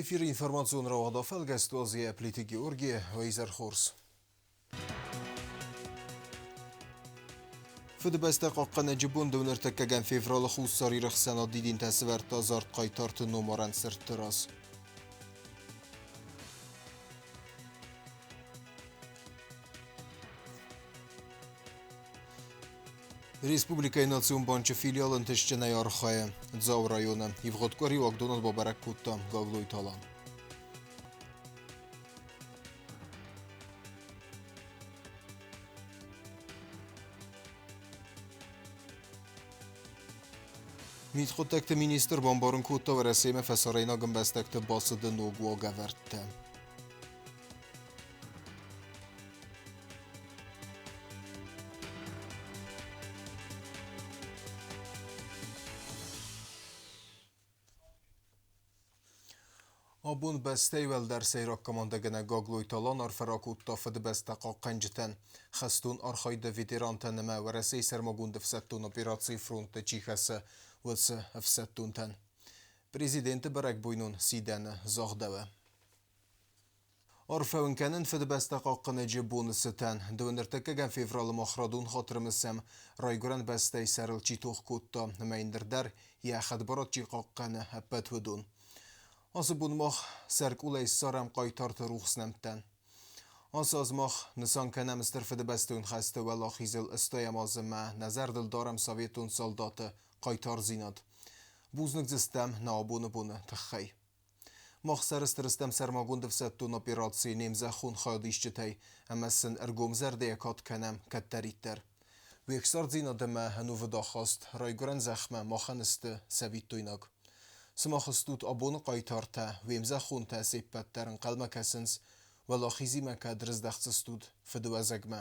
Эфиры информацион рауагъд афӕлгӕст уадзы Плиты Георги, уӕ изӕр хорз. Фыдыбӕстӕ хъахъхъӕнӕджы бон дыууынӕртӕккӕгӕм февралы Хуссар Иры ӕхсӕнад дидинтӕ сӕвӕрдта зард хъайтарты номарӕн цыртты раз. Республикӕйы Национ банчы филиал ӕнтыстджынӕй архайы Дзауы районы. Ивгъуыд къуыри уагдонад бабӕрӕг кодта Гаглойты Алан. Мидхъуыддӕгты министр бамбарын кодта Уӕрӕсемӕ фӕсарӕйнаг ӕмбӕстӕгты бацыды ног уагӕвӕрдтӕ. Абон бӕстӕйы уӕлдӕр сӕйраг командӕгӕнӕг Гаглойты Алан арфӕ ракодта Фыдыбӕстӕ хъахъхъӕнджытӕн, хӕстон архайды ветерантӕн ӕмӕ Уӕрӕсейы сӕрмагонд ӕфсӕддон операцийы фронтты чи хӕцы, уыцы ӕфсӕддонтӕн. Президенты бӕрӕгбойнон сидӕны загъдӕуы. Арфӕ уын кӕнын Фыдыбӕстӕ хъахъхъӕнӕджы боны цытӕн. Дыууынӕртӕккӕгӕм февралы мах радон хатт ӕрымысӕм, Райгуырӕн бӕстӕйы сӕрыл чи тох кодта ӕмӕ йын ныр дӕр йӕ хӕдбарад чи хъахъхъӕны, ӕппӕт уыдон. Ацы бон мах сӕркъулӕй ссарӕм хъайтарты рухс нӕмттӕн. Ацы аз мах нысан кӕнӕм Стыр Фыдыбӕстӕйон хӕсты уӕлахизыл 80 азы мӕ нӕ зӕрдыл дарӕм советон салдаты хъайтардзинад. Бузныг дзы стӕм нӕ абоны боны тыххӕй. Мах сӕрыстыр стӕм сӕрмагонд ӕфсӕддон операцийы не мзӕххон хайадисджытӕй ӕмӕ сын ӕргомзӕрдӕйӕ кад кӕнӕм кӕддӕриддӕр. Уе хсардзинад ӕмӕ ӕнувыд ахаст райгуырӕн зӕхмӕ махӕн сты цӕвиттойнаг. Сымах стут абоны хъайтартӕ, уе мзӕххонтӕ се ппӕт дӕр ӕнхъӕлмӕ кӕсынц, уӕлахизимӕ кӕд рыздӕхдзыстут фыдыуӕзӕгмӕ.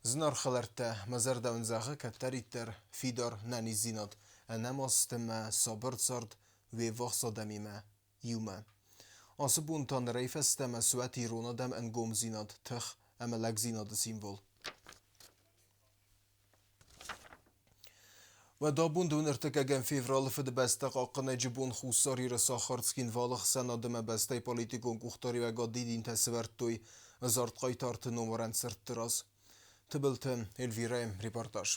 Зынаргъ хӕлӕрттӕ, мӕ зӕрдӕ уын зӕгъы кӕддӕриддӕр фидар нӕниздзинад, ӕнӕмаст ӕмӕ сабыр цард уе ввахс адӕмимӕ иумӕ. Ацы бон та нырӕй фӕстӕмӕ суӕт ирон адӕм ӕнгомдзинад, тых ӕмӕ лӕгдзинады символ. Уӕд абон дыууынӕртыккӕгӕм февралы Фыдыбӕстӕ хъахъхъӕнӕджы бон Хуссар Иры сахар Цхинвалы ӕхсӕнад ӕмӕ бӕстӕйы политикон къухдариуӕгад дидинтӕ сӕвӕрдтой ӕдзард хъайтарты номарӕн цыртты раз. Тыбылты Эльвирӕйы репортаж.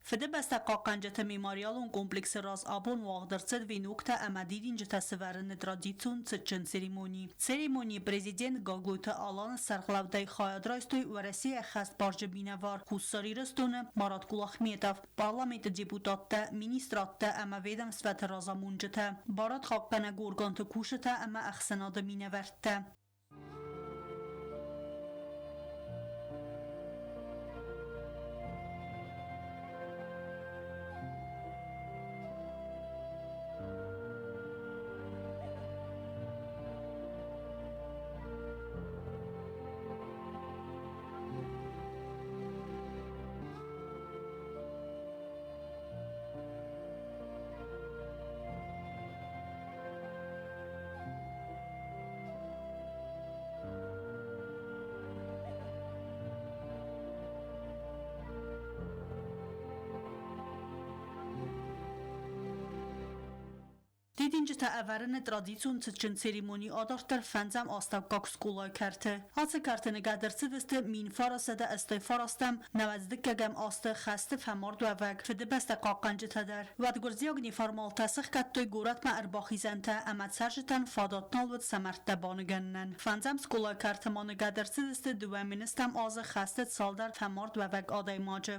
Фыдыбӕстӕ хъахъхъӕнджыты мемориалон комплексы раз абон уагъд ӕрцыд веноктӕ ӕмӕ дидинджытӕ сӕвӕрыны традицион цытджын церемони. Церемонийы президент Гаглойты Аланы сӕргълӕудӕй хайад райстой Уӕрӕсейы ӕххӕстбарджын минӕвар Хуссар Ирыстоны Марат Кулахметов, парламенты депутаттӕ, министрадтӕ ӕмӕ ведомствӕты разамонджытӕ, барадхъахъхъӕнӕг органты кусджытӕ ӕмӕ ӕхсӕнады минӕвӕрттӕ. Дидинджытӕ ӕвӕрыны традицион цытджын церемони адарддӕр фӕндзӕм астӕуккаг скъолайы кӕрты. Ацы кӕрты ныгӕд ӕрцыдысты 1989 нӕуӕдздыккӕгӕм азты хӕсты фӕмардуӕвӕг Фыдыбӕстӕ хъахъхъӕнджытӕ дӕр. Уӕд гуырдзиаг неформалтӕ сыхгӕдтой горӕтмӕ ӕрбахизӕнтӕ ӕмӕ цӕрджытӕн фадат нал уыд сӕ мӕрдтӕ баныгӕнынӕн. Фӕндзӕм скъолайы кӕрты ма ныгӕд ӕрцыдысты дыууӕ миныстӕм азы хӕсты цалдӕр фӕмардуӕвӕг адӕймаджы.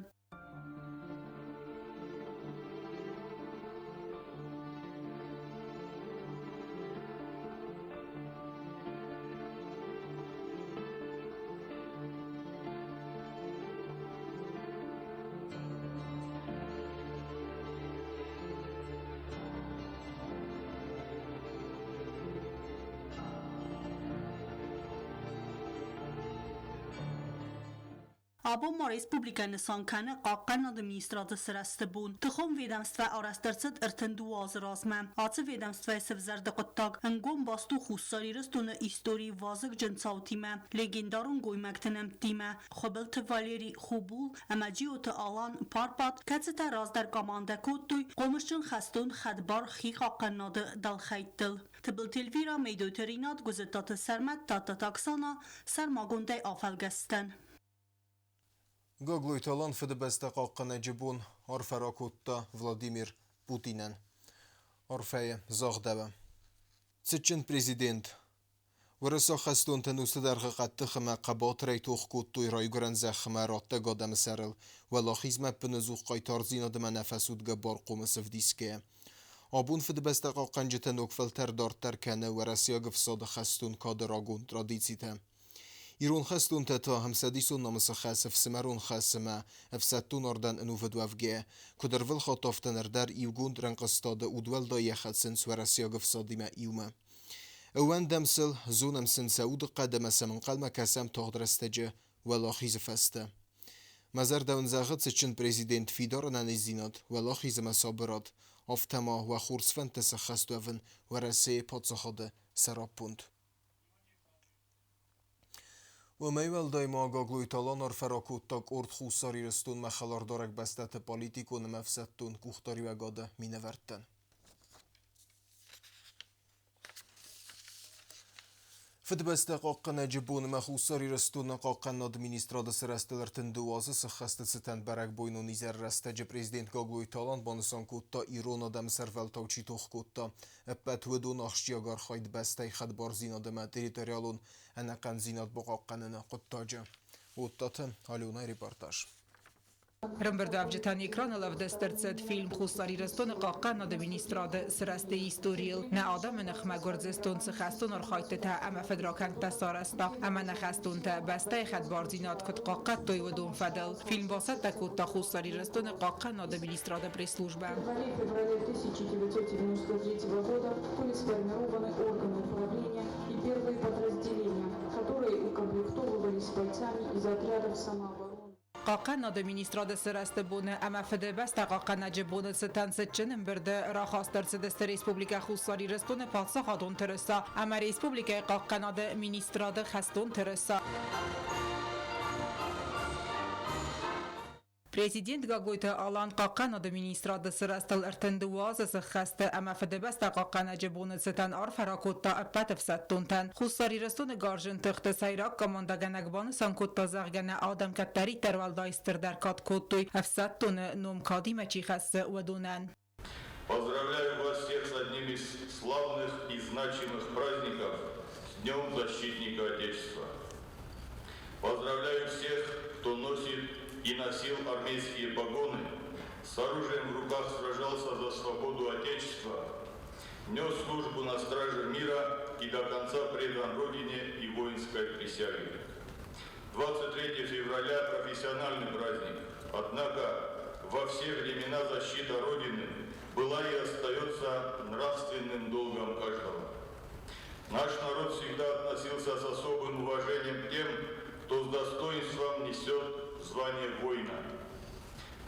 Абон ма республикӕ нысан кӕны Хъахъхъӕнынады министрады сырӕзты бон. Тыхон ведомствӕ арӕзт ӕрцыд 32 азы размӕ. Ацы ведомствӕйы сӕвзӕрды хъуыддаг ӕнгом баст у Хуссар Ирыстоны историйы вазыгджын цаутимӕ, легендарон гоймӕгты нӕмттимӕ, Хуыбылты Валерий Хубул ӕмӕ Джиоты Алан Парпат, кӕцытӕ раздӕр командӕ кодтой хъомысджын хӕстон хӕдбар хихъахъхъӕнынады дӕлхӕйттыл. Тыбылты Эльвира, Мейдойты Ринат, Гуызыттаты Сӕрмӕт, Тадтаты Оксана, сӕрмагондӕй афӕлгӕстӕн. Гаглойты Алан Фыдыбӕстӕ хъахъхъӕнӕджы бон арфӕ ракодта Владимир Путинӕн. Арфӕйы загъдӕуы. Цытджын президент, Уӕрӕсе хӕстонтӕн уыцы дӕргъы хъӕддых ӕмӕ хъӕбатырӕй тох кодтой райгуырӕн зӕххмӕ раттӕг адӕмы сӕрыл, уӕлахизмӕ ӕппынӕдзух хъайтардзинад ӕмӕ нӕфӕцудгӕ бархъомыс ӕвдисгӕйӕ. Абон Фыдыбӕстӕ хъахъхъӕнджытӕ ног фӕлтӕр дарддӕр кӕны уӕрӕсейаг ӕфсады хӕстон кады рагон традицитӕ. Ирон хӕстонтӕ та ӕмцӕдисон намысы хӕс, ӕфсымӕрон хӕс ӕмӕ ӕфсӕддон орден ӕнувыд уӕвгӕйӕ, куыд ӕрвылхатт, афтӕ ныр дӕр иугонд рӕнхъыстады удуӕлдайӕ хӕцынц уӕрӕсейаг ӕфсадимӕ иумӕ. Ӕууӕндӕм сыл, зонӕм сын сӕ удыхъӕд ӕмӕ сӕм ӕнхъӕлмӕ кӕсӕм тагъд рӕстӕджы Уӕлахизы фӕстӕ. Мӕ зӕрдӕ уын зӕгъы цытджын президент фидар ӕнӕниздзинад, уӕлахиз ӕмӕ сабырад, афтӕ ма уӕ хорз фӕндтӕ сӕххӕст уӕвын Уӕрӕсейы паддзахады сӕраппонд. Уымӕй уӕлдай ма Гаглойты Алан арфӕ ракодта къорд Хуссар Ирыстонмӕ хӕлардарӕг бӕстӕты политикон ӕмӕ ӕфсӕддон къухдариуӕгады минӕвӕрттӕн. Фыдыбӕстӕ хъахъхъӕнӕджы бонмӕ Хуссар Ирыстоны хъахъхъӕнынады министрады сырӕзтыл 32 азы сыххӕсты цытӕн бӕрӕгбойнон изӕры рӕстӕджы президент Гаглойты Алан банысан кодта, ирон адӕмы сӕрвӕлтау чи тох кодта, ӕппӕт уыдон ахсджиаг архайд бӕстӕйы хӕдбардзинад ӕмӕ территориалон ӕнӕхъӕндзинад бахъахъхъӕныны хъуыддаджы. Оттаты Аленайы репортаж. Ӕрӕмбырдуӕвджытӕн экраныл ӕвдыст ӕрцыд фильм Хуссар Ирыстоны хъахъхъӕнынады министрады сырӕзты историйыл. Нӕ адӕмы ныхмӕ Гуырдзыстон цы хӕстон архайдтытӕ ӕмӕ фыдракӕндтӕ сарӕзта ӕмӕ нӕ хӕстонтӕ бӕстӕйы хӕдбардзинад куыд хъахъхъӕдтой, уыдон фӕдыл. Фильм бацӕттӕ кодта Хуссар Ирыстоны хъахъхъӕнынады министрады пресс-службӕ. В феврале 1993 года были сформированы органы управления и первые подразделения, которые укомплектовывались бойцами из отрядов самообороны. Хъахъхъӕнынады министрады сырӕзты боны ӕмӕ Фыдыбӕстӕ хъахъхъӕнӕджы боны цытӕн цытджын ӕмбырды рахаст ӕрцыдысты Республикӕ Хуссар Ирыстоны паддзахадон тырыса ӕмӕ республикӕйы хъахъхъӕнады министрады хӕстон тырыса. Президент Гаглойты Алан хъахъхъӕнады министрады сырӕзтыл 32 азы сыххӕсты ӕмӕ Фыдыбӕстӕ хъахъхъӕнӕджы боны цытӕн арфӕ ракодта ӕппӕт ӕфсӕддонтӕн. Хуссар Ирыстоны гарзджын тыхты сӕйраг командӕгӕнӕг банысан кодта, зӕгъгӕ, нӕ адӕм кӕддӕриддӕр уӕлдай стырдӕр кад кодтой, ӕфсӕддоны ном кадимӕ чи хӕссы, уыдонӕн. Поздравляю вас всех с одним из славных и значимых праздников – с Днем Защитника Отечества. Поздравляю всех, кто носит и носил армейские погоны, с оружием в руках сражался за свободу Отечества, нес службу на страже мира и до конца предан Родине и воинской присяге. 23 февраля – профессиональный праздник, однако во все времена защита Родины была и остается нравственным долгом каждого. Наш народ всегда относился с особым уважением к тем, кто с достоинством несет звание воина.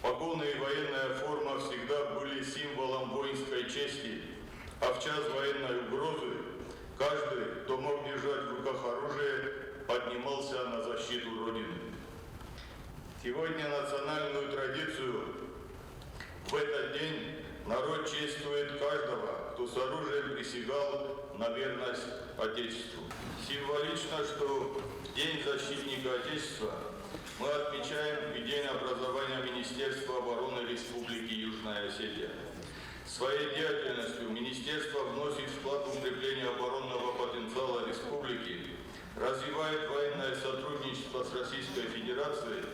Погоны и военная форма всегда были символом воинской чести, а в час военной угрозы каждый, кто мог держать в руках оружие, поднимался на защиту Родины. Сегодня национальную традицию в этот день народ чествует каждого, кто с оружием присягал на верность Отечеству. Символично, что День защитника Отечества мы отмечаем и День образования Министерства обороны Республики Южная Осетия. Своей деятельностью Министерство вносит вклад в укрепление оборонного потенциала республики, развивает военное сотрудничество с Российской Федерацией,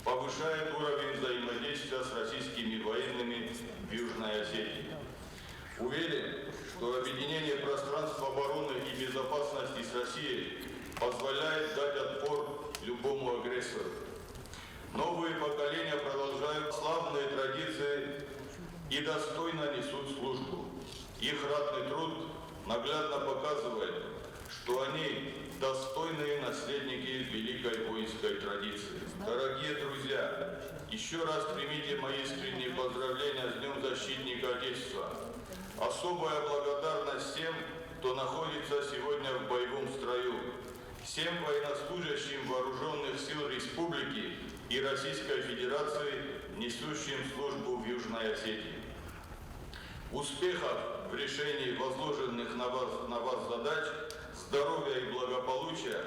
повышает уровень взаимодействия с российскими военными в Южной Осетии. Уверен, что объединение пространства обороны и безопасности с Россией позволяет дать отпор любому агрессору. Новые поколения продолжают славные традиции и достойно несут службу. Их ратный труд наглядно показывает, что они достойные наследники великой воинской традиции. Дорогие друзья, еще раз примите мои искренние поздравления с Днем Защитника Отечества. Особая благодарность тем, кто находится сегодня в боевом строю, всем военнослужащим Вооруженных сил Республики и Российской Федерации, несущим службу в Южной Осетии. Успехов в решении возложенных на вас задач, здоровья и благополучия.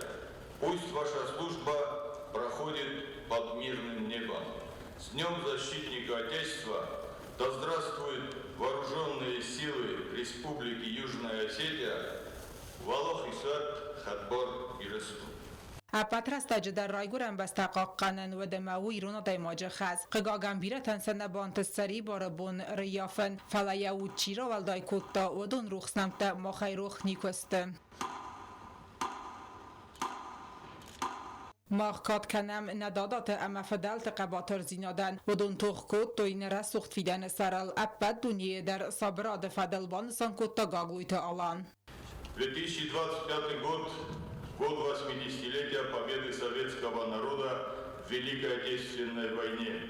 Пусть ваша служба проходит под мирным небом. С Днем Защитника Отечества! Да здравствуют вооруженные силы Республики Южная Осетия! Уӕлахиз уӕд, хӕдбар Ирыстон! Ӕппӕт рӕстӕджы дӕр Райгуырӕн бӕстӕ хъахъхъӕнын уыд ӕмӕ у ирон адӕймаджы хӕс. Хъыгагӕн, бирӕтӕн сӕ нӕ бантыст сӕрибары бон рыййафын, фӕлӕ йӕ уд чи рауӕлдай кодта, уыдон рухс нӕмттӕ махӕй рох никуы сты. Мах кад кӕнӕм нӕ дадаты ӕмӕ фыдӕлты хъӕбатырдзинадӕн. Уыдон тох кодтой нӕ рӕсугъд фидӕны сӕрыл ӕппӕт дунейы дӕр сабырады фӕдыл, банысан кодта Гаглойты Алан. 2025 год – год 80-летия победы советского народа в Великой Отечественной войне.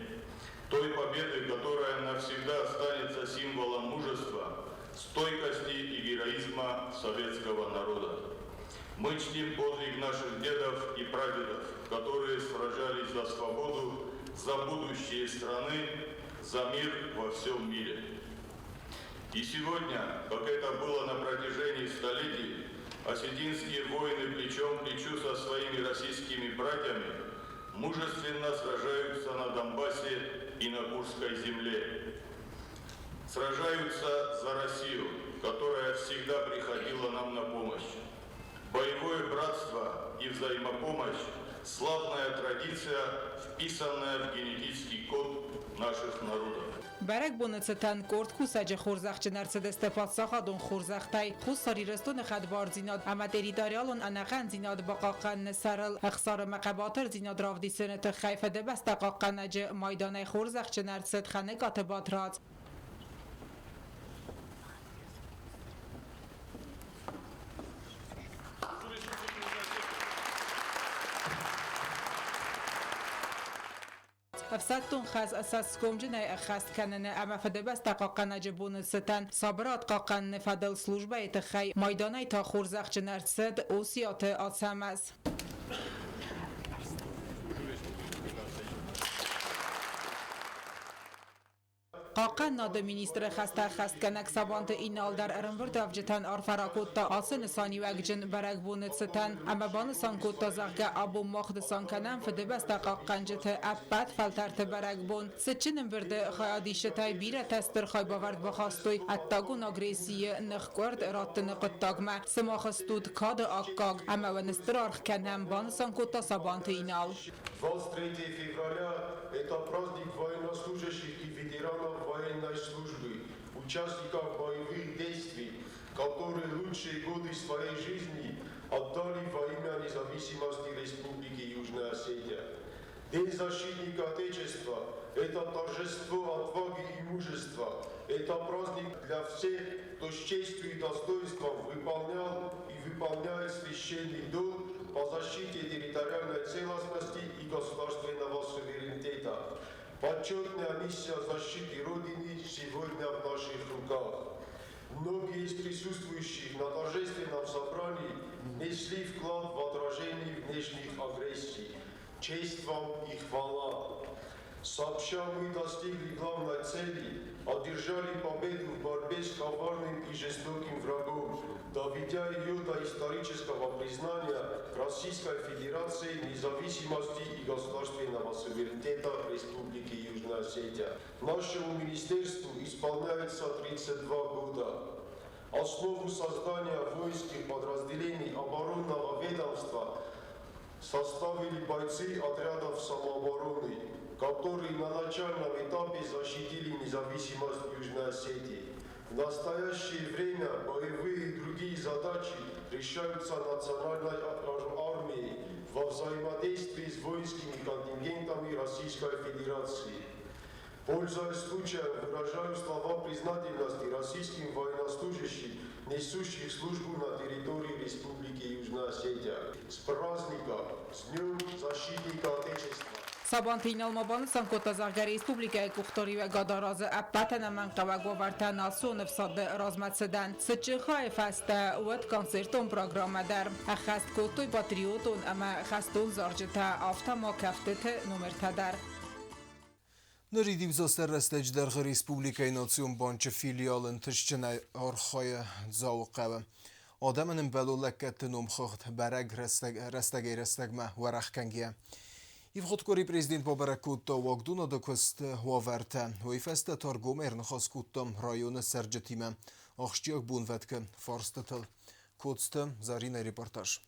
Той победы, которая навсегда останется символом мужества, стойкости и героизма советского народа. Мы чтим подвиг наших дедов и прадедов, которые сражались за свободу, за будущее страны, за мир во всем мире. И сегодня, как это было на протяжении столетий, осетинские воины плечом к плечу со своими российскими братьями мужественно сражаются на Донбассе и на Курской земле. Сражаются за Россию, которая всегда приходила нам на помощь. Боевое братство и взаимопомощь – славная традиция, вписанная в генетический код наших народов. Бӕрӕгбоны цытӕн къорд кусӕджы хорзӕхджын ӕрцыдысты паддзахадон хорзӕхтӕй. Хуссар Ирыстоны хӕдбардзинад ӕмӕ территориалон ӕнӕхъӕндзинад бахъахъхъӕныны сӕрыл ӕхсар ӕмӕ хъӕбатырдзинад равдисыны тыххӕй Фыдыбӕстӕ хъахъхъӕнӕджы майданӕй хорзӕхджын ӕрцыд Хӕныкъаты Батрадз. Ӕфсӕддон хӕс цӕсгомджынӕй ӕххӕст кӕныны ӕмӕ Фыдыбӕстӕ хъахъхъӕнӕджы боны цытӕн сабырад хъахъхъӕныны фӕдыл службӕйы тыххӕй майданӕй та хорзӕхджын ӕрцыд Осиаты Ацӕмӕз. Хъахъхъӕнынады министры хӕстӕ ӕххӕстгӕнӕг Сабанты Инал дӕр ӕрӕмбырдуӕвджытӕн арфӕ ракодта ацы нысаниуӕгджын бӕрӕгбоны цытӕн ӕмӕ банысан кодта, зӕгъгӕ, абон мах нысан кӕнӕм Фыдыбӕстӕ хъахъхъӕнджыты ӕппӕт фӕлтӕрты бӕрӕгбон. Цытджын ӕмбырды хайадисджытӕй бирӕтӕ стыр хайбавӕрд бахастой ӕддагон агрессийы ныхкъуырд раттыны хъуыддагмӕ. Сымах стут кады аккаг ӕмӕ уын стыр аргъ кӕнӕм, банысан кодта Сабанты Инал. 23 февраля – это праздник военнослужащих и ветеранов военной службы, участников боевых действий, которые лучшие годы своей жизни отдали во имя независимости Республики Южная Осетия. День защитника Отечества – это торжество отваги и мужества. Это праздник для всех, кто с честью и достоинством выполнял и выполняет священный долг по защите территориальной целостности и государственного суверенитета. Почетная миссия защиты Родины сегодня в наших руках. Многие из присутствующих на торжественном собрании несли вклад в отражение внешних агрессий. Честь вам и хвала! Сообща мы достигли главной цели, одержали победу в борьбе с коварным и жестоким врагом, доведя ее до исторического признания Российской Федерации независимости и государственного суверенитета Республики Южная Осетия. Нашему министерству исполняется 32 года. Основу создания воинских подразделений оборонного ведомства составили бойцы отрядов самообороны, которые на начальном этапе защитили независимость Южной Осетии. В настоящее время боевые и другие задачи решаются национальной армией во взаимодействии с воинскими контингентами Российской Федерации. Пользуясь случаем, выражаю слова признательности российским военнослужащим. несущих службу на территории Республики Южная Осетия. С праздником! С Днем Защитника Отечества! Сабанты Инал ма банысан кодта, зӕгъгӕ, республикӕйы къухдариуӕгады аразы ӕппӕт ӕнӕмӕнгхъӕуӕг уавӕртӕ национ ӕфсады размӕцыдӕн. Цытджын хайы фӕстӕ уӕд концертон программӕ дӕр ӕххӕст кодтой патриотон ӕмӕ хӕстон зарджытӕ, афтӕ ма кӕфтыты номертӕ дӕр. Нырид иуцасдӕр рӕстӕджы дӕргъы республикӕйы Национ банчы филиал ӕнтыстджынӕй архайы Дзауыхъӕуы. Адӕмӕн ӕмбӕлон лӕггӕдты номхыгъд бӕрӕг рӕстӕгӕй-рӕстӕгмӕ уӕрӕх кӕнгӕйӕ. Ивгъуыд къуыри президент бабӕрӕг кодта уагдонады куысты уавӕртӕ. Уый фӕстӕ торгомӕй ӕрныхас кодта районы цӕрджытимӕ ахсджиаг бонвӕткы фарстытыл. Коцты Заринӕйы репортаж.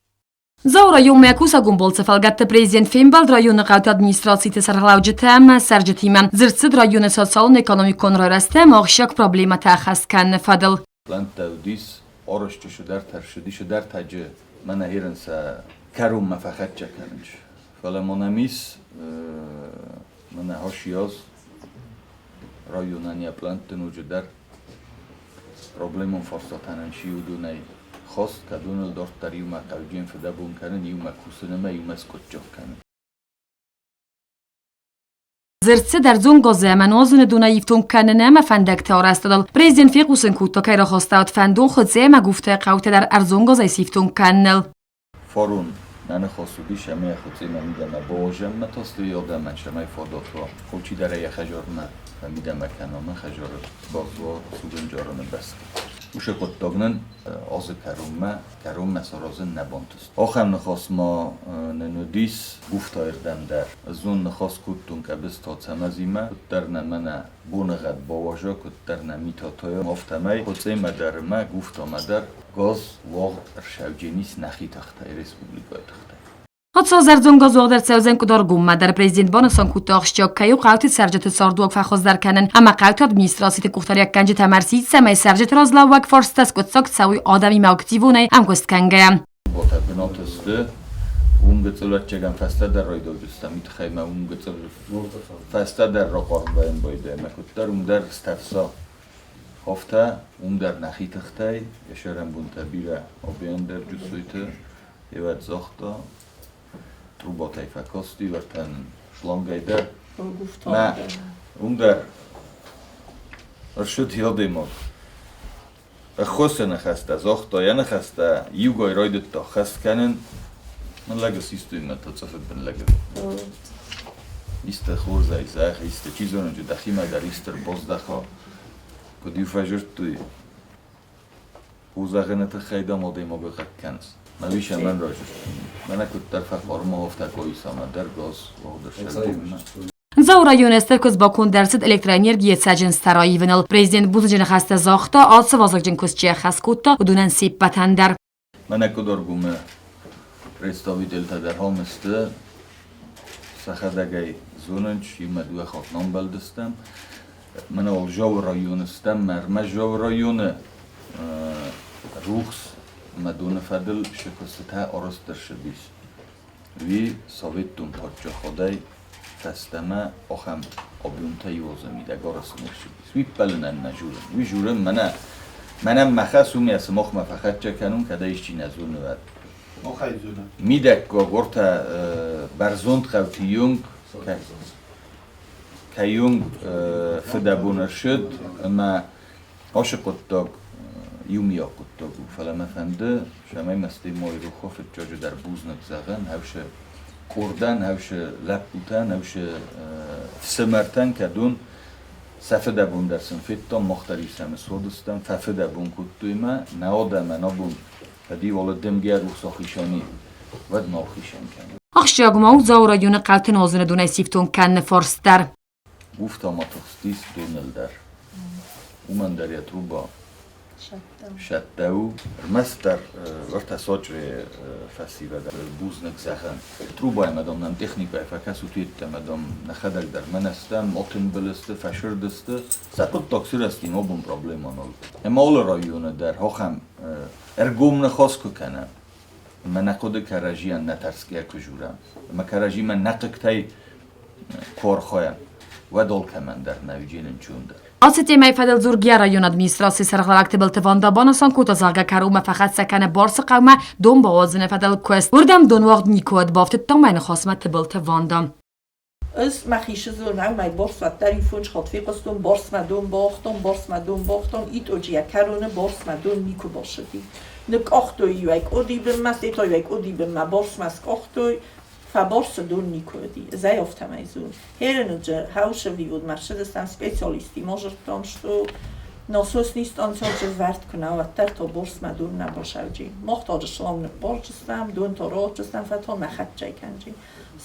Дзауы районмӕ кусӕгон балцы фӕлгӕтты президент фембӕлд районы хъӕуты администрациты сӕргълӕуджытӕ ӕмӕ цӕрджытимӕ. Дзырд цыд районы социалон-экономикон райрӕзты ӕмӕ ахсджиаг проблемӕтӕ ӕххӕст кӕныны фӕдыл. Плӕнттӕ уыдис, арӕзты цыдӕртӕ рцыди, цыдӕртӕджы мӕнӕ ирын сӕ кӕронмӕ фӕхӕццӕ кӕнынц. Фӕлӕ ма нӕм ис мӕнӕ хосиаз районӕн йӕ плӕнтты ноджыдӕр проблемон фарстатӕн чи уыдонӕй хаст, кӕд уоныл дарддӕр иумӕ хъауджын фыдӕбон кӕнын, иумӕ кусын ӕмӕ иумӕ скъуыддзаг кӕнын. Дзырд цыд ӕрдзон газы ӕмӕ нуазыны донӕй ифтонг кӕнын ӕмӕ фӕндӕгты арӕзтадыл. Президент фехъусын кодта, кӕй рахастӕуыд фӕндон Хуыцъе ӕмӕ Гуфтайы хъӕутӕ дӕр ӕрдзон газӕй сифтонг кӕныныл. Фарон нӕ ныхас уыдис ӕмӕ йӕ Хуыцъемӕ мидӕмӕ бауазӕнмӕ тастой адӕмӕн, цӕмӕй фадат уа, алчидӕр ӕй йӕ хӕдзармӕ фӕмидӕмӕ кӕна, мӕ хӕдзары базза сугӕнджарыны бӕсты. Уыцы хъуыддаг нын азы кӕронмӕ кӕронмӕ саразын нӕ бантыст. Ахӕм ныхас ма нын уыдис Гуфтайы рдӕм дӕр. Знон ныхас кодтон Къӕбысты Ацӕмӕзимӕ, куыддӕр нӕ мӕнӕ боныгъӕд бауаза, куыддӕр нӕ мит атайа, афтӕмӕй Хуыцъемӕ дӕр ӕмӕ Гуфтамӕ дӕр газ уагъд ӕрцӕудженис нӕхи тыхтӕй, республикӕйы тыхтӕй. Ацал ӕрдзон газ уагъд ӕрцӕудзӕн Къуыдаргоммӕ дӕр. Президент банысан кодта, ахсджиаг кӕй у хъӕуты цӕрджыты цардуаг фӕхуыздӕр кӕнын ӕмӕ хъӕуты администрациты къухдариуӕггӕнджытӕм ӕрсидт, цӕмӕй цӕрджыты разлӕууӕг фарстытӕ скъуыддзаг цӕуой адӕмимӕ активонӕй ӕмгуыст кӕнгӕйӕ. Ботӕ бынаты сты, уым гыццыл ӕвӕццӕгӕн фӕстӕдӕр райдайдзыстӕм, уый тыххӕй ма уым гыццыл фӕстӕдӕр рахъарм байдайӕм, ӕмӕ куыддӕр уым дӕр стӕфса, афтӕ уым дӕр нӕхи тыхтӕй, йӕ сӕрӕнбонтӕ бирӕ абиан дӕр Джусойты Ивӕд загъта, трубатӕй фӕкасти, уӕртӕ шлангӕй дӕр. Мӕ уым дӕр ӕрсыд адӕймаг. Ӕххуысы ныхӕстӕ загъта, йӕ ныхӕстӕ иугай райдыдта хӕст кӕнын. Мын лӕг систой мӕ та цъыфы бын лӕг. Исты хорзӕй зӕгъ, исты, чи зоны, дӕхимӕ дӕр исты ӕрбаздӕха. Куыд-иу фӕзырдтой, Хъузӕгъыны тыххӕй дам адӕймагы хъыг кӕныс. Мӕ уис мӕн разы. Мӕнӕ куыддӕр фӕхъармы, афтӕ коисамӕ дӕр газ уагъд ӕрсӕрдимӕ. Дзауы районы стыр куыст баконд ӕрцыд электроэнергийы цӕджындзтӕ раивыныл. Президент бузныджы ныхӕстӕ загъта, ацы вазыгджын куыст чи ӕххӕст кодта, уыдонӕн се ппӕтӕн дӕр. Мӕнӕ Къуыдаргомы представительтӕ дӕр ам сты. Сӕхӕдӕг ӕй зонынц, иумӕ дыууӕ хатт намбӕлдыстӕм. Мӕнӕ уал Джауы районы стӕм, ӕрмӕст Джауы районы рухс ӕмӕ доны фӕдыл сы куыстытӕ арӕзт ӕрцыдис. Уый Советтон паддзахадӕй фӕстӕмӕ ахӕм объемтӕ иуадзы мидӕг арӕзт не рцыдис. Уый ппӕлынӕн нӕ журын. Уый журын мӕнӕ мӕнӕн мӕ хӕс у, мӕ сымахмӕ фӕхӕццӕ кӕнун, кӕд ӕй исчи нӕ зоны, уӕд. Мидӕггаг ортӕ бӕрзонд хъӕути юнг кӕйонг фыдӕбон ӕрсыд ӕмӕ ацы хъуыддаг иумиаг хъуыддаг у, фӕлӕ мӕ фӕнды, цӕмӕй мӕ стӕй Майрухы фыццаджыдӕр бузныг зӕгъын, ӕвсы къордӕн, ӕвсы лӕппутӕн, ӕвсы фсымӕртӕн, кӕд уын сӕ фыдӕбон дӕр сын федтам, мах дӕр иу сӕм ссодыстӕм, фӕфыдӕбон кодтой мӕ, нӕ адӕмӕн абон кӕд-иу алы дымгӕ рухс ахицӕн и, уӕд нал хицӕн кӕны. Ахсджиаг ма у Дзауы районы хъӕуты нуазыны донӕй сифтонг кӕныны фарст дӕр. Уфта ма тыхстис доныл дӕр. Уымӕн дӕр йӕ труба сӕттӕ у. Ӕрмӕстдӕр уӕртӕ Сочъы фӕсивӕд бузныг зӕгъӕн. Трубаимӕ, дам, нӕм техникӕйы фӕкӕсут йеддӕмӕ, дам, нӕхӕдӕг дӕр мӕнӕ стӕм, отымбыл сты, фӕсырд сты. Сӕ хъуыддаг сырӕзти нобон проблема нал. Ӕмӕ алы районы дӕр ахӕм ӕргом ныхас куы кӕнӕм, ӕмӕ нӕ хъуыды кӕрӕдзийӕн нӕ тӕрсгӕ куы журӕм, ӕмӕ кӕрӕдзимӕ нӕ хъыгтӕй куы архайӕм, уӕд алкӕмӕн дӕр нӕ уыдженын чундӕр. Ацы темӕйы фӕдыл дзургӕйӕ районы администрацийы сӕргълӕууӕг Тыбылты Ванда банысан кодта, зӕгъгӕ, кӕронмӕ фӕхӕццӕ кӕны Барсы хъӕумӕ дон бауадзыны фӕдыл куыст. Уырдӕм донуагъд никуы уӕд, бафтыдта мӕ ныхасмӕ Тыбылты Ванда. Ӕз мӕхи сызонау мӕ борсуат дӕр иу хатт фехъуыстон, борсмӕ дон бауагътон, борсмӕ дон бауагътон, итоджы йӕ кӕроны борсмӕ дон никуы басыди. Ныкъкъахтой-иу ӕй къодийы бынмӕ, стӕй та-иу ӕй къодийы бынмӕ борсмӕ скъахтой, фӕборсы дон никуы уыди. Ӕз ӕй афтӕмӕй зонын. Херыныджы хӕусывивудмӕ ссыдыстӕм специалистимӕ зыдтам, что насосный станцӕджы вӕрд куы нӕ уӕддӕр та борсмӕ дон нӕ басӕуджи. Мах та шланг ныппарджыстӕм, дон та рауадзыстӕм, фӕлӕ та нӕ хӕццӕ кӕнджи.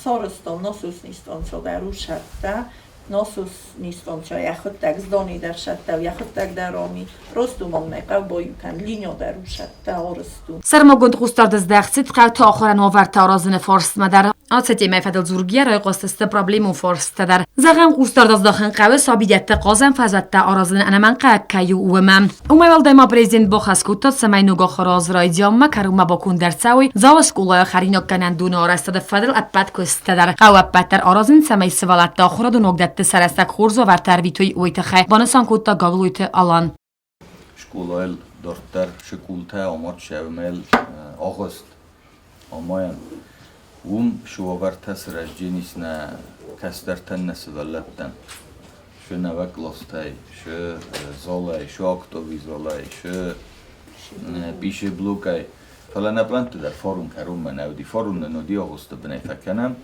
Сарӕзтам насосный станцӕ дӕр у сӕттӕ. Насосный станцӕ йӕхуыдтӕг здани дӕр сӕттӕ, йӕхуыдтӕг дӕр ами. Просто ма мӕ хъӕу баиу кӕн, линия дӕр у сӕттӕ арӕзт у. Сӕрмагонд хъусдард здӕхт цыд хъӕуты ахуырӕн уавӕртӕ аразыны фарстмӕ дӕр. Ацы темӕйы фӕдыл дзургӕйӕ райхъуыстысты проблемон фарстытӕ дӕр. Зӕгъӕм, хъусдард аздахын хъӕуы сабидӕтты хъазӕн фӕзуӕттӕ аразын ӕнӕмӕнгхъӕуӕг кӕй у, уымӕ. Уымӕй уӕлдай ма президент бахӕс кодта, цӕмӕй ног ахуыры аз райдианмӕ кӕронмӕ баконд ӕрцӕуой Дзауы скъолайы хӕринаггӕнӕндоны арӕзтады фӕдыл ӕппӕт куыстытӕ дӕр. Хъӕуы ӕппӕт дӕр аразын, цӕмӕй сывӕллӕтты ахуырадон уагдӕтты сӕ рӕстӕг хорз уавӕрты ӕрвитой, уый тыххӕй, банысан кодта Гаглойты Алан. Скъолайыл дарддӕр сыкъултӕ амад сӕумӕйыл агъуыст амайӕн. Уым цы уавӕртӕ сырӕздженис нӕ кӕстӕртӕн, нӕ сывӕллӕттӕн. Шы нӕуӕг къластӕй, шы залӕй, шы актовый залӕй, шы пищеблокӕй. Фӕлӕ нӕ пълӕнтты дӕр фарон кӕронмӕ нӕ уыди. Фарон нын уыди агъуысты бынӕй фӕкӕнӕм.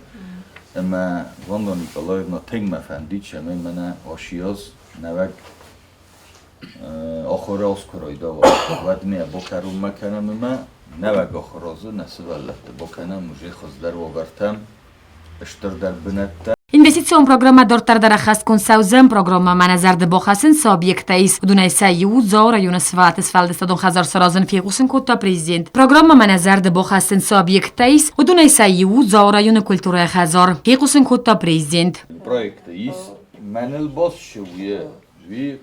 Ӕмӕ Ванда Николаевна тынг мӕ фӕндид, цӕмӕй мӕнӕ ащи аз нӕуӕг ахуыры аз куы райдауа, уӕд ме бакӕронмӕ кӕнӕм ӕмӕ нӕуӕг ахуыры азы нӕ сывӕллӕтты бакӕнӕм уже хуыздӕр уавӕртӕм, стырдӕр бынӕттӕ. Инвестицион программӕ дарддӕр дӕр ӕххӕстгонд цӕудзӕн. Программӕмӕ нӕ зӕрды бахӕссынц цы объекттӕ ис, уыдонӕй сӕ иу Дзауы районы сывӕллӕтты сфӕлдыстадон хӕдзар саразын, фехъусын кодта президент. Программӕмӕ нӕ зӕрды бахӕссынц цы объекттӕ ис, уыдонӕй сӕ иу Дзауы районы культурӕйы хӕдзар, фехъусын кодта президент. Проекты ис мӕныл бассӕуы уый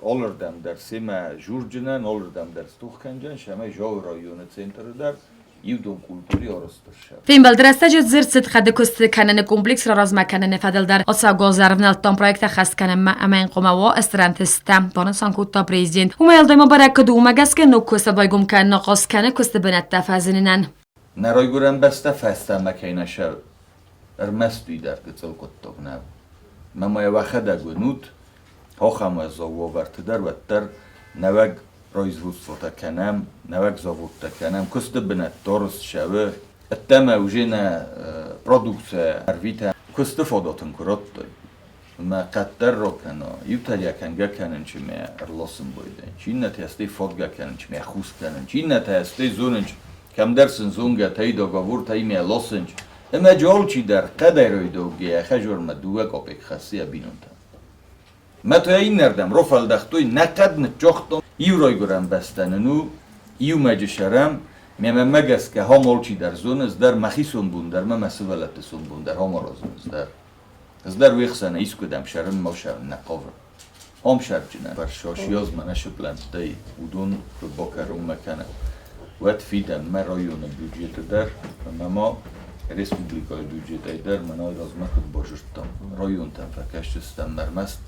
алырдӕм дӕр семӕ журджынӕн, алырдӕм дӕр стух кӕнджын, сӕмӕ Жауы районы центры дӕр иудон культурӕ арӕзт ӕрцӕуы. Фембӕлды рӕстӕджы дзырд цыд хъӕды куысты кӕныны комплекс раразмӕ кӕныны фӕдыл дӕр. Ацӕугӕ ӕрвнӕлдтон проект ӕххӕст кӕнынмӕ ӕмӕ йын хъуамӕ уа стыр ӕнтысттӕ, банысан кодта президент. Уымӕй уӕлдай ма бӕрӕг куыд у, уымӕ гӕсгӕ ног куысты байгом кӕныны ахъаз кӕны куысты бынӕттӕ фӕзынынӕн. Нӕ райгуырӕн бӕстӕ фӕстӕмӕ кӕй нӕ сӕ ӕрмӕст уый дӕр гыццыл хъуыддаг нӕу. Мӕ ма йӕ уӕхӕдӕг уынут, ахӕм уӕззау уавӕрты дӕр уӕддӕр нӕуӕг производствотӕ кӕнӕм, нӕуӕг заводтӕ кӕнӕм, куысты бынӕттӕ арӕзт цӕуы, ӕддӕмӕ уже нӕ продукцийӕ ӕрвитӕм. Куысты фадат ын куы радтой, ӕмӕ къаддӕр ракӕна, иутӕ йӕ кӕнгӕ кӕнын чи мӕ ӕрласын байдайын, чи иннӕтӕ стӕй фадгӕ кӕнын, чи мӕ хус кӕнын, чи иннӕтӕ стӕй зонын, кӕмдӕр сын зонгӕтӕй договортӕй мӕ ласынч, ӕмӕ джы алчидӕр хъӕдӕй райдаугӕ йӕ хӕжормӕ дыууӕ капекк хӕссы йӕ бинонтӕн. Мӕ та иннӕрдӕм рафӕлдӕхтой, нӕ хъӕд ныццагътам, иу райгуырӕн бӕстӕ нын у, иумӕджы сӕрӕм, мемӕ гӕсгӕ хам алчидӕр зоны, ӕз дӕр мӕхи сомбон дӕр ӕмӕ мӕ сывӕллӕтты сомбон дӕр хам аразын ӕз дӕр. Ӕз дӕр уе хсӕн искуыдӕм сӕрынмӕ сӕрын нӕ хъавын. Хам сӕрджынӕн фӕрсас мӕнӕ сыплӕнттӕй уыдон куы бакӕронмӕ кӕнӕм, уӕд фидӕнмӕ районы бюджеты дӕр ӕмӕ ма республикӕйы бюджетӕй дӕр мӕнӕй размӕ куыд базыдтам, районтӕм фӕкӕсдзыстӕм ӕрмӕст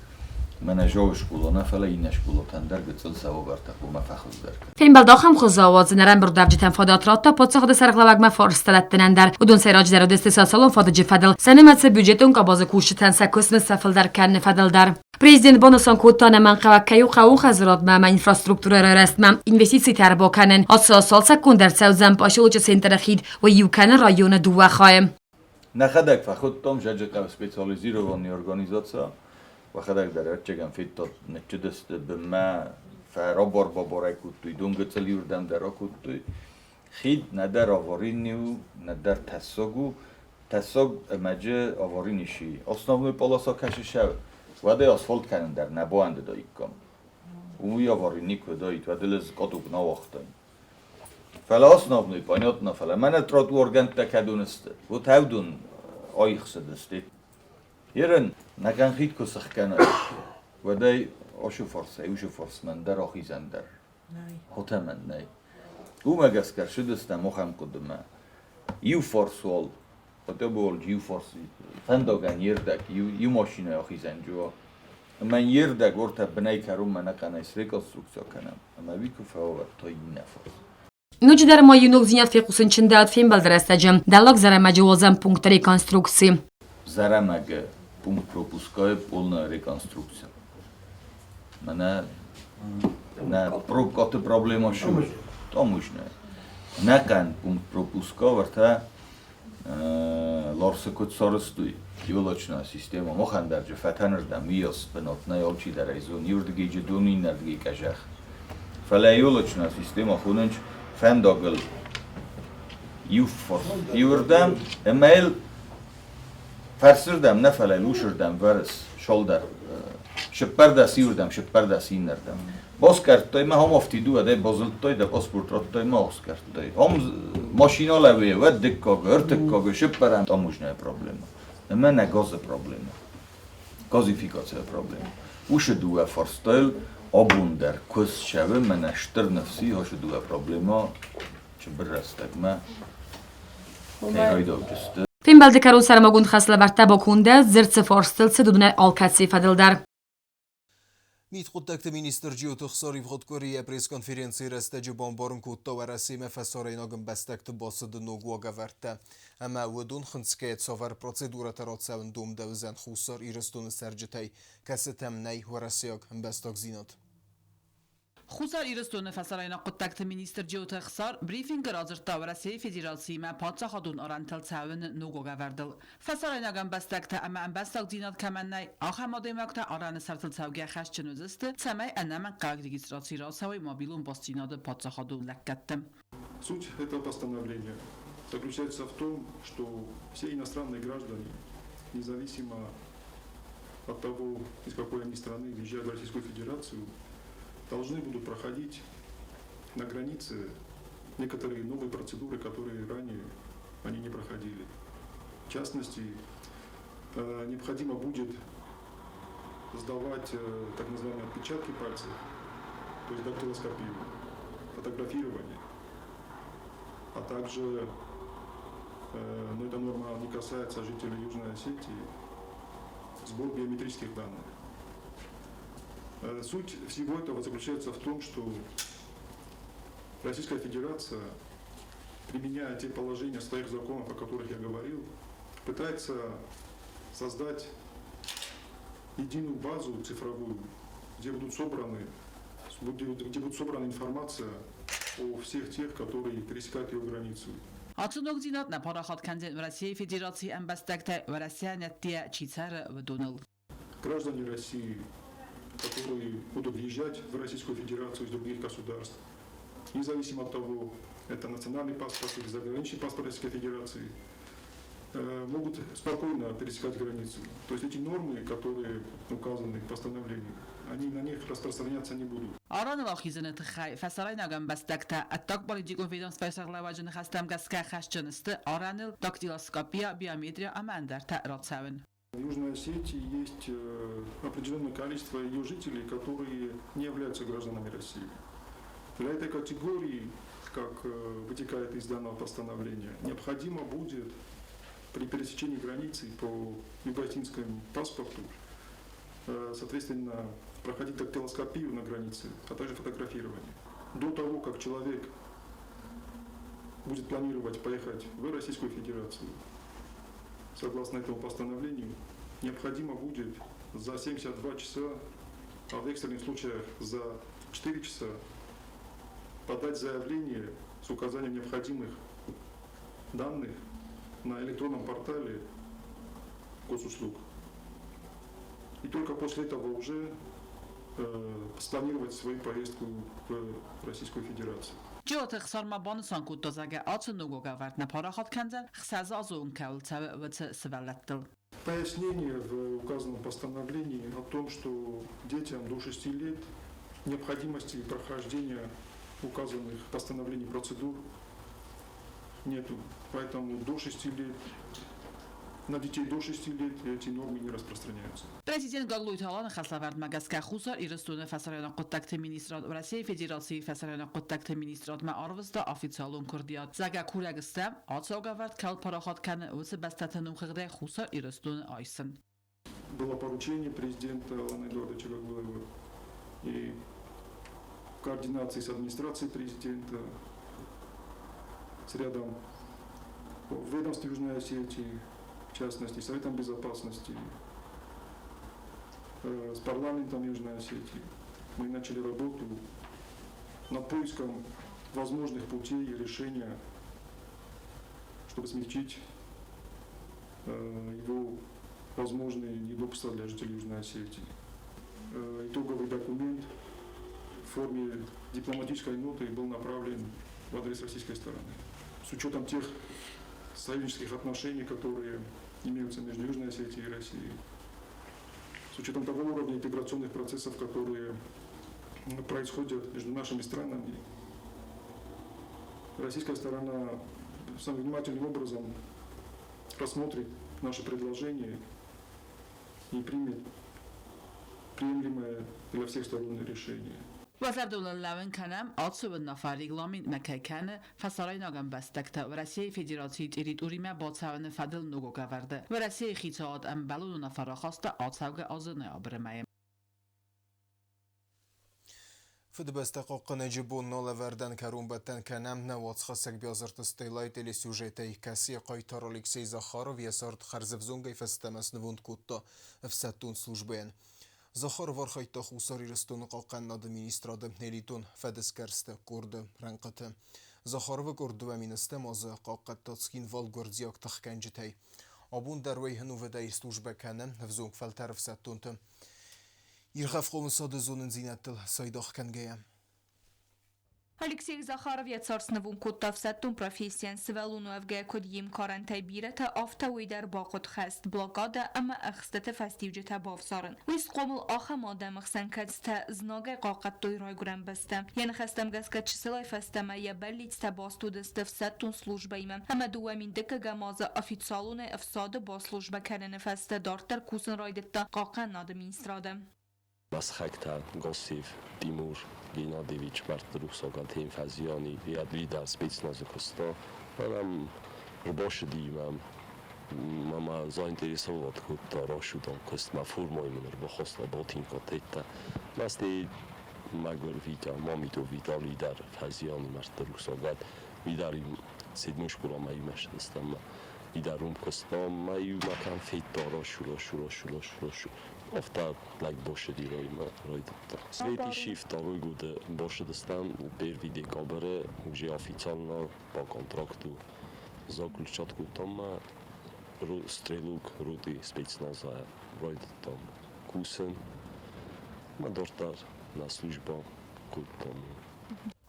мӕнӕ Жауы скъола нӕ, фӕлӕ иннӕ скъолатӕн дӕр гыццыл сӕ уавӕртӕ хъуамӕ фӕхуыздӕр кӕнӕм. Фембӕлд ахӕм хуызы ауадзын ӕрӕмбырдуӕвджытӕн фадат радта паддзахады сӕргълӕууӕгмӕ фарста дӕттынӕн дӕр. Уыдон сӕйраджыдӕр уыдысты социалон фадыджы фӕдыл, сӕ нымӕцы бюджетон къабазы кусджытӕн сӕ куыстмызд фӕфылдӕр кӕныны фӕдыл дӕр. Президент банысан кодта, ӕнӕмӕнгхъӕуӕг кӕй у хъӕууон хӕдзарадмӕ ӕмӕ инфраструктурӕйы райрӕзтмӕ инвестицитӕ ӕрбакӕнын. Ацы аз цалцӕггонд ӕрцӕудзӕн поселочы центры хид, уый иу кӕны районы дыууӕ хайы. Нӕхӕдӕг фӕхуыдтам Зӕджыхъӕуы специализированный организаци, уӕхӕдӕг дӕр ӕвӕццӕгӕн федтат, ныччыдысты бынмӕ, фӕрабар-бабарӕй кодтой, донгыцъыл иуырдӕм дӕр акодтой. Хид нӕдӕр аварийный у, нӕдӕр тӕссаг у. Тӕссаг ӕмӕджы аварийный сси. Основной полоса кӕсы сӕ, уӕдӕй асфальт кӕнын дӕр нӕ бауӕндыдаиккам. Уый аварий никуы уыдаид, уӕд ыл ӕз каток нӕ уагътаин. Фӕлӕ основной, понятно, фӕлӕ мӕнӕ тротуаргӕндтӕ кӕдон сты, вот ӕвдон айхсыдысты. Ерын, нӕхъӕн хид куы сыхгӕнай, уӕд ӕй ашы фарсӕй, уышы фарсмӕ ӕндӕр ахизӕн дӕр хотӕмӕн нӕй. Уымӕ гӕсгӕ ссыдыстӕм ахӕм хъуыдымӕ. Иу фарс уал, хотя бы уал иу фарс фӕндагӕн йе рдӕг, иу машинӕ ахизӕн джуа. Ӕмӕ йе рдӕг ортӕ бынӕй кӕронмӕ ӕнӕхъӕнӕй среконструкци кӕнӕм, ӕмӕ уый куы фӕуӕвӕрдтой иннӕ фарс. Ноджыдӕр ма иу ногдзинад фехъусын чындӕуыд фембӕлды рӕстӕджы Дӕллаг Зӕрӕмӕджы уадзӕн пункты реконструкци. Зӕрӕмӕгы пункт пропускайы полная реконструкция. Мӕнӕ нӕ пробкаты проблема шу. Таможня. Нӕхъӕн пункт пропуска вӕртӕ Ларсы куыд сарӕзтой, ёлочная система махӕн дӕр же фӕтӕнырдӕм уыйас бынат нӕй, алчидӕр ӕй зоны, иуырдыгӕй же дон, иннӕрдыгӕй къӕзӕх. Фӕлӕ ёлочная система хонынц фӕндагыл иу иуырдӕм ӕмӕ йыл фӕрсырдӕм нӕ, фӕлӕ йыл усырдӕм вӕрыс шолдӕр сыппӕрдӕс иуырдӕм, сыппӕрдӕс иннӕрдӕм. Баскъӕрдтой мӕ, ам афтид у, ӕдӕй базылдтой, дӕ паспорт радтой мӕ аскъӕрдтой. Ам машинӕ лӕууы, уӕд дыккаг, ӕртыккаг, сыппӕрӕм таможняйы проблемӕ. Ӕмӕ нӕ газы проблемӕ. Газификацийы проблемӕ. Уыцы дыууӕ фарстайыл абон дӕр куы ссӕуы, мӕнӕ стыр ныфс и, ацы дыууӕ проблемӕ цыбыр рӕстӕгмӕ кӕй райдаудзысты. Фембӕлды кӕрон сӕрмагонд хӕслӕвӕрдтӕ бакондӕ дзырд цы фарстыл цыд, уыдонӕй алкӕцыйы фӕдыл дӕр. Мидхъуыддӕгты министр Джиоты Хсар ивгъуыд къуырийы пресс-конференцийы рӕстӕджы бамбарын кодта Уӕрӕсемӕ фӕсарӕйнаг ӕмбӕстӕгты бацыды ног уагӕвӕрдтӕ ӕмӕ уыдон хынцгӕйӕ цавӕр процедурӕтӕ рацӕуын домдӕуыдзӕн Хуссар Ирыстоны цӕрджытӕй, кӕцытӕм нӕй уӕрӕсейаг ӕмбӕстагдзинад. Хуссар Ирыстоны фӕсарӕйнаг хъуыддӕгты министр Джиоты Ӕхсар брифингы радзырдта Уӕрӕсейы Федерациимӕ паддзахадон арӕнтыл цӕуыны ног уагӕвӕрдыл. Фӕсарӕйнаг ӕмбӕстӕгтӕ ӕмӕ ӕмбӕстагдзинад кӕмӕн нӕй, ахӕм адӕймӕгтӕ арӕны сӕртыл цӕугӕ хӕсджын уыдзысты, цӕмӕй ӕнӕмӕнгхъӕуӕг регистраци рацӕуой мобилон бастдзинады паддзахадон лӕггӕдты. Суть этого постановления заключается в том, что все иностранные граждане, независимо от того, из какой они страны въезжают в Российскую Федерацию, должны будут проходить на границе некоторые новые процедуры, которые ранее они не проходили. В частности, необходимо будет сдавать так называемые отпечатки пальцев, то есть дактилоскопию, фотографирование, а также, но эта норма не касается жителей Южной Осетии, сбор биометрических данных. Суть всего этого заключается в том, что Российская Федерация, применяя те положения своих законов, о которых я говорил, пытается создать единую базу цифровую, где будет собрана информация о всех тех, которые пересекают ее границу. Ацы ногдзинад нӕ парахат кӕндзӕн Уӕрӕсейы Федерацийы ӕмбӕстӕгтӕ Уӕрӕсейӕн ӕддейӕ чи цӕры, уыдоныл. Граждане России, которые будут въезжать в Российскую Федерацию из других государств, независимо от того, это национальный паспорт или заграничный паспорт Российской Федерации, могут спокойно пересекать границу. То есть эти нормы, которые указаны в постановлении, они на них распространяться не будут. Арӕныл ахизыны тыххӕй фӕсарӕйнаг ӕмбӕстӕгтӕ ӕддагполитикон ведомствӕйы сӕргълӕууӕджы ныхӕстӕм гӕсгӕ хӕсджын сты арӕныл дактилоскопия, биометрия ӕмӕ ӕндӕртӕ рацӕуын. В Южной Осетии есть определенное количество ее жителей, которые не являются гражданами России. Для этой категории, как вытекает из данного постановления, необходимо будет при пересечении границы по юго-осетинскому паспорту, соответственно, проходить дактилоскопию на границе, а также фотографирование. До того, как человек будет планировать поехать в Российскую Федерацию, согласно этому постановлению, необходимо будет за 72 часа, а в экстренных случаях за 4 часа подать заявление с указанием необходимых данных на электронном портале госуслуг. И только после этого уже спланировать свою поездку в Российскую Федерацию. Джиоты Ӕхсар ма банысан кодта, зӕгъгӕ, ацы ног уагӕвӕрд нӕ парахат кӕндзӕн, 60 азы онг кӕуыл цӕуы, уыцы сывӕллӕттыл. Пояснение в указанном постановлении о том, что детям до 6 лет необходимости прохождения указанных постановлений процедур нету. Поэтому до 6 лет, на детей до 6 лет эти нормы не распространяются. Президент Гаглойты Аланы хӕслӕвӕрдмӕ гӕсгӕ Хуссар Ирыстоны фӕсарӕйнаг хъуыддӕгты министрад Уӕрӕсейы Федерацийы фӕсарӕйнаг хъуыддӕгты министрадмӕ арвыста официалон куырдиат. Зӕгъгӕ, курӕг стӕм, ацы уагӕвӕрд кӕуыл парахат кӕны, уыцы бӕстӕты номхыгъдӕй Хуссар Ирыстоны айсын. Было поручение президента Алана Эдуардовича Гаглоева и в координации с администрацией президента, с рядом ведомств Южной Осетии, в частности, Советом Безопасности, с парламентом Южной Осетии. Мы начали работу над поиском возможных путей решения, чтобы смягчить его возможные неудобства для жителей Южной Осетии. Итоговый документ в форме дипломатической ноты был направлен в адрес российской стороны. С учетом тех союзнических отношений, которые имеются между Южной Осетией и Россией, с учетом того уровня интеграционных процессов, которые происходят между нашими странами, российская сторона самым внимательным образом рассмотрит наше предложение и примет приемлемое для всех сторон решение. Уӕ зӕрдыл ӕрлӕууын кӕнӕм, ацы уынаффӕ регламентмӕ кӕй кӕны фӕсарӕйнаг ӕмбӕстӕгтӕ Уӕрӕсейы Федерацийы территоримӕ бацӕуыны фӕдыл ног уагӕвӕрды. Уӕрӕсейы хицауад ӕмбӕлон уынаффӕ рахаста ацӕугӕ азы ноябры мӕйы. Фыдыбӕстӕ хъахъхъӕнӕджы бон нолӕвӕрдӕн кӕронбӕттӕн кӕнӕм нӕ уацхӕссӕг Биазырты Стеллайы телесюжетӕй, кӕцыйы хъайтар Алексей Захаров йӕ цард хӕрзӕвзонгӕй фӕстӕмӕ снывонд кодта ӕфсӕддон службӕйӕн. Захаров архайдта Хуссар Ирыстоны хъахъхъӕнынады министрады элитон фӕдысгӕрсты къорды рӕнхъыты. Захаровы къорд 2007 азы хъахъхъӕдта Цхинвал гуырдзиаг тыхгӕнджытӕй. Абон дӕр уый ӕнувыдӕй службӕ кӕны ӕвзонг фӕлтӕр ӕфсӕддонты иргъӕфхъомысады зонындзинӕдтыл цайдагъ кӕнгӕйӕ. Алексей Захаров йӕ цард снывонд кодта ӕфсӕддон профессийӕн, сывӕллон уӕвгӕйӕ куыд йе мкарӕнтӕй бирӕтӕ, афтӕ уый дӕр бахъуыд хӕст, блокадӕ ӕмӕ ӕхстыты фӕстиуджытӕ бавзарын. Уый схъомыл ахӕм адӕмы хсӕн, кӕцытӕ знагӕй хъахъхъӕдтой райгуырӕн бӕстӕ. Йӕ ныхӕстӕм гӕсгӕ чысылӕй фӕстӕмӕ йӕ бӕллицтӕ баст уыдысты ӕфсӕддон службӕимӕ ӕмӕ 2011 азы официалонӕй ӕфсады баслужбӕ кӕныны фӕстӕ дарддӕр кусын райдыдта Хъахъхъӕнынады министрады. Мӕ Госев Тимур Геннадьевич мӕрдтырухсагад фӕзиани лидар спецназы куыста. Мӕнӕм ӕрбацыди мӕ мӕ заинтересовать кодта рӕсугъд куыст, мӕ формӕйы мын ӕрбахаста ботинкӕтӕ. Мӕ стӕй мӕгуыр Витя, Мамитов Виталий дӕр фӕзиани мӕрдтырухсагад. Видари седьмой школамӕ иумӕ ссыдыстӕм. Видар уым куыста, мӕ иумӕ кӕм федта рӕсу, рӕсу, рӕсу, рӕсу, рӕсу. Афтӕ лӕг бошыди райдыдта. Свети второй годы бошыдыстӕм первый декабры уже официально по контракту заключать кодтам мӕ стрелок роты спецназа райдыдтам кусын. Мӕ дарддӕр нӕ службӕ кодтам.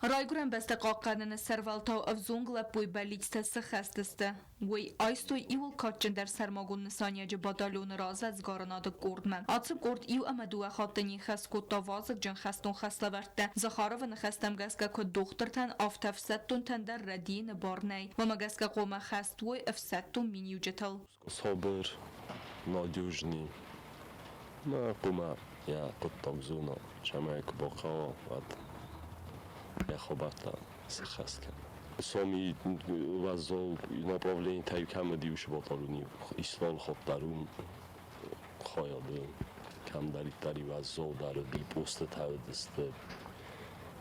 Райгуырӕн бӕстӕ хъахъхъӕныны сӕрвӕлтау ӕвзонг лӕппуйы бӕллицтӕ сыххӕст сты. Уый айстой иууыл кадджындӕр сӕрмагонд нысаниуӕджы батальоны развӕдсгарынады къордмӕ. Ацы къорд иу ӕмӕ дыууӕ хатты не ххӕст кодта вазыгджын хӕстон хӕслӕвӕрдтӕ. Захаровы ныхӕстӕм гӕсгӕ куыд дохтыртӕн, афтӕ ӕфсӕддонтӕн дӕр рӕдийыны бар нӕй. Уымӕ гӕсгӕ хъуамӕ хӕст уой ӕфсӕддон миниуджытыл. Сабыр, надежный. Мӕ хъуамӕ йӕ хъуыддаг зона, цӕмӕй куы бахъӕуа, уӕд йӕ хабӕрттӕ сыххӕст кӕна. Сами уӕззау направлениетӕй кӕм уыди, уыцы батальони Ислам хатт уым хайады кӕмдӕриддӕр уӕззаудӕр уыди, постытӕ уыдысты,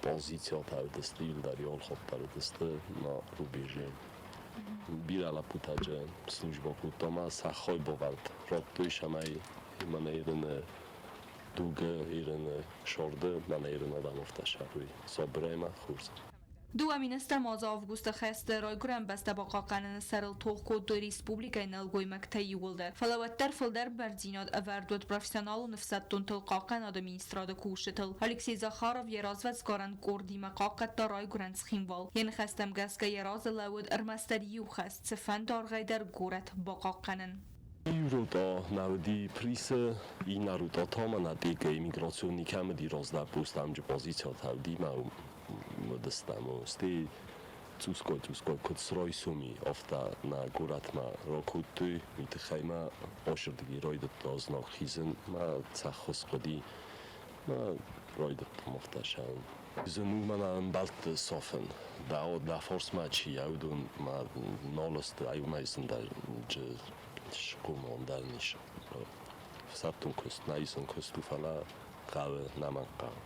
позициятӕ уыдысты, иуылдӕр алхатт уыдысты на рубеже. Бирӕ лӕппутӕ службӕ кодта ӕмӕ сӕ хайбавӕрд радтой, цӕмӕй мӕнӕ Ирыны дугы, Ирыны сӕрды, мӕнӕ Ирын адӕм афтӕ сӕрой сабырӕй ӕмӕ хорз. 2007 азы августы хӕсты райгуырӕн бӕстӕ бахъахъхъӕныны сӕрыл тох кодтой республикӕйы нӕлгоймӕгтӕ иууылдӕр. Фӕлӕ уӕддӕр фылдӕр бӕрндзинад ӕвӕрд уыд профессионалон ӕфсӕддонтыл хъахъхъӕнады министрады кусджытыл. Алексей Захаров йӕ развӕдсгарӕн къордимӕ хъахъхъӕдта райгуырӕн Цхинвал. Йӕ ныхӕстӕм гӕсгӕ йӕ разы лӕууыд ӕрмӕстдӕр иу хӕс – цыфӕнды аргъӕй дӕр горӕт бахъахъхъӕнын. Иу рота нӕ уыди Присы, иннӕ рота та мӕнӕ теккӕ иммиграционный кӕм уыди раздӕр постамджы позициятӕ уыди мӕ уыдыстӕм. Стӕй цъусгай-цъусгай куыд срайсоми, афтӕ нӕ горӕтмӕ ракодтой. Уый тыххӕй мӕ ашырдыги райдыдта знаг хизын, мӕ цӕххуыс хъуыди. Мӕ райдыдтам афтӕ сӕн. Зын у мӕнӕ ӕмбӕлтты сафын. Дӕ фарсмӕ чи уыдон мӕ нал сты, ай уымӕй зындӕр схъомыл дӕр ис. Ӕфсӕддон куыст нӕ исон куыст у, фӕлӕ хъӕуы, нӕмӕнг хъӕуы.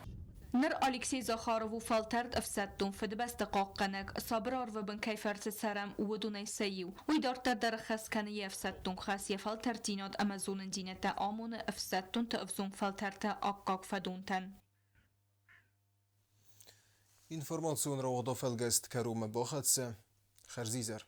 Ныр Алексей Захаров у фӕлтӕрд ӕфсӕддон, Фыдыбӕсты хъахъхъӕнӕг, сабыр арвы бын кӕй фӕрцы цӕрӕм, уыдонӕй сӕ иу. Уый дарддӕр дӕр ӕххӕст кӕны йе фсӕддон хӕс, йӕ фӕлтӕрддзинад ӕмӕ зонындзинӕдтӕ амоны ӕфсӕддонты ӕвзонг фӕлтӕрты аккаг фӕдонтӕн. Информацион рауагъдон фӕлгӕст кӕронмӕ бахӕццӕ. Хӕрзизӕр.